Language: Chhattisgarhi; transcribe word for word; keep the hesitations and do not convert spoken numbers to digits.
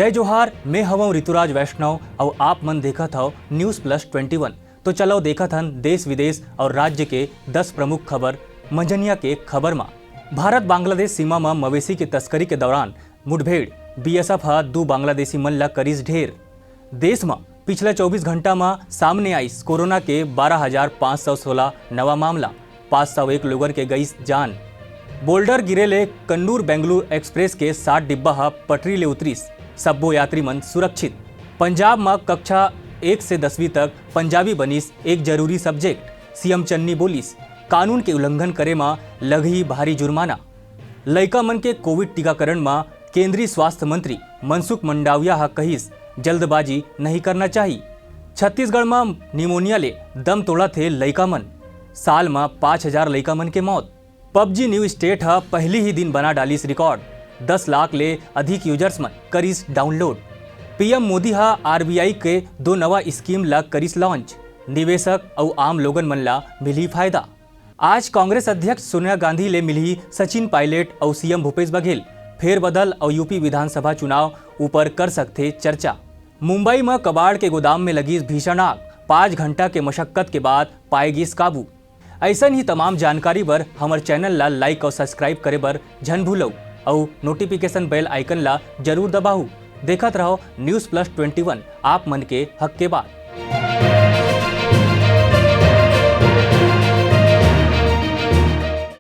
जय जोहार, मैं हवं ऋतुराज वैष्णव अउ आप मन देखत हव News Plus Twenty One। तो चलो देखत हन देश विदेश अउ राज्य के दस प्रमुख खबर मंझनिया के खबर म। भारत बांग्लादेश सीमा म मवेशी के तस्करी के दौरान मुठभेड़, बीएसएफ ह दू बांग्लादेशी मन ल करिस ढेर। देश म पिछला चौबीस घंटा म सामने आइस कोरोना के बारह हजार पाँच सौ सोलह नवा मामला, पाँच सौ एक लोगन के गइस जान। बोल्डर गिरे ले कन्नूर बेंगलुरु एक्सप्रेस के सात डिब्बा ह पटरी ले उतरिस, सब्बो यात्री मन सुरक्षित। पंजाब म कक्षा एक से दसवीं तक पंजाबी बनिस एक जरूरी सब्जेक्ट, सीएम चन्नी बोलिस, कानून के उल्लंघन करे म लगही भारी जुर्माना। लइका मन के कोविड टीकाकरण म केंद्रीय स्वास्थ्य मंत्री मनसुख मंडाविया ह कहिस, जल्दबाजी नहीं करना चाही। छत्तीसगढ़ म निमोनिया ले दम तोड़त हे लइका मन, साल म पाँच हजार लइका मन के मौत। पबजी न्यू स्टेट ह पहिली ही दिन बना डालिस रिकॉर्ड, दस लाख ले अधिक यूजर्स मन करिस डाउनलोड। पीएम मोदी ह आरबीआई के दो नवा स्कीम ल करिस लॉन्च, निवेशक अउ आम लोगन मन ल मिलही फायदा। आज कांग्रेस अध्यक्ष सोनिया गांधी ले मिलही सचिन पायलट अउ सीएम भूपेश बघेल, फेरबदल अउ यूपी विधानसभा चुनाव ऊपर कर सकथे चर्चा। मुंबई म कबाड़ के गोदाम में लगिस भीषण आग, पाँच घंटा के मशक्कत के बाद पाए गिस काबू। अइसन ही तमाम जानकारी बर हमर चैनल ला लाइक अउ सब्सक्राइब करे बर झन भूलव अउ नोटिफिकेशन बेल आइकन ला जरूर दबाहू। देखत रहो न्यूज़ प्लस ट्वेंटी वन, आप मन के हक के बात।